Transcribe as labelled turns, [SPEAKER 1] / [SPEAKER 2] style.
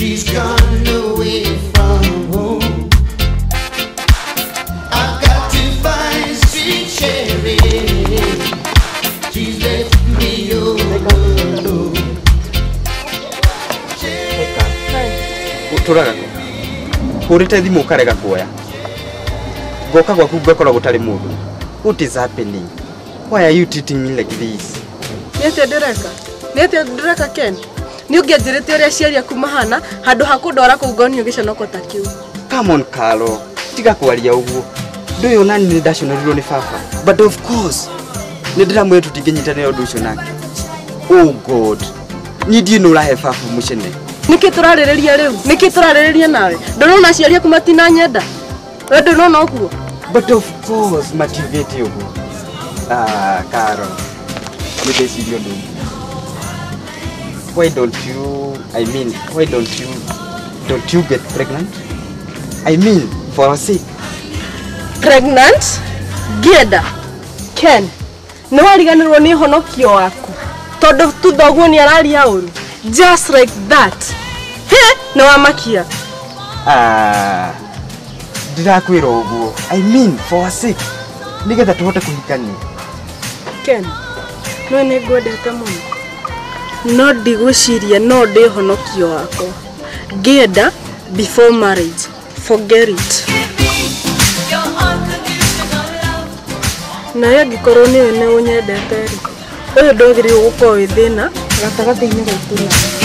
[SPEAKER 1] She's gone away from home. I've got to find sweet Sherry. She's left me all alone.
[SPEAKER 2] Ũtũraga kũ? Hũrĩte thimũ ũkarega kuoya. Ngoka gwaku ngakora gũtarĩ mũndũ. What is happening? Why are you treating me like this?
[SPEAKER 3] Nĩ atĩa ndĩreka? Nĩ atĩa ndĩreka, Ken? Nĩ ũngĩanjĩrĩte ũrĩa aciari aku mahana handũ ha kũndwara kũu ngonio gĩconoko ta kĩu.
[SPEAKER 2] Come on, Carlo. Tiga kwaria ũguo. Ndũĩ ona nĩ ndaconorirwo nĩ baba. But of course, nĩ ndĩramwĩra tũtingĩnyitanĩra ũndũ ũcio nake. Oh God. Niĩ ndiĩ nĩ ũrahe baba mũcene.
[SPEAKER 3] Nĩkĩ tũrarĩrĩria rĩu? Nĩkĩ tũrarĩrĩria nawe? Ndũrona aciari aku matinanyenda? We ndũrona ũguo?
[SPEAKER 2] But of course, matiugĩte ũguo. Ah, Carol. Nĩ ndeciria ũndũ ũngĩ. Why don't you, I mean, why don't you get pregnant? I mean, for our sake.
[SPEAKER 3] Pregnant? Ngĩenda? Ken, nĩ wariganĩrwo nĩ honokio waku tondũ tu thoguo nĩ araria ũru just like that. He, nĩ wamakia.
[SPEAKER 2] Ah, ndĩrakwĩra ũguo. I mean, for our sake. Nĩgetha tũhote kũhikania.
[SPEAKER 3] Ken, no nĩ ngwendete mũno no ndigwĩciria no ndĩ honokio wakwa ngĩenda before marriage. Forget it. Nawe angĩkorwo nĩwe nĩ ũnyendete rĩ, ũyũ ndwagĩrĩirwo gũkorwo wĩ thĩna gatagatĩ-inĩ gaitũ nawe.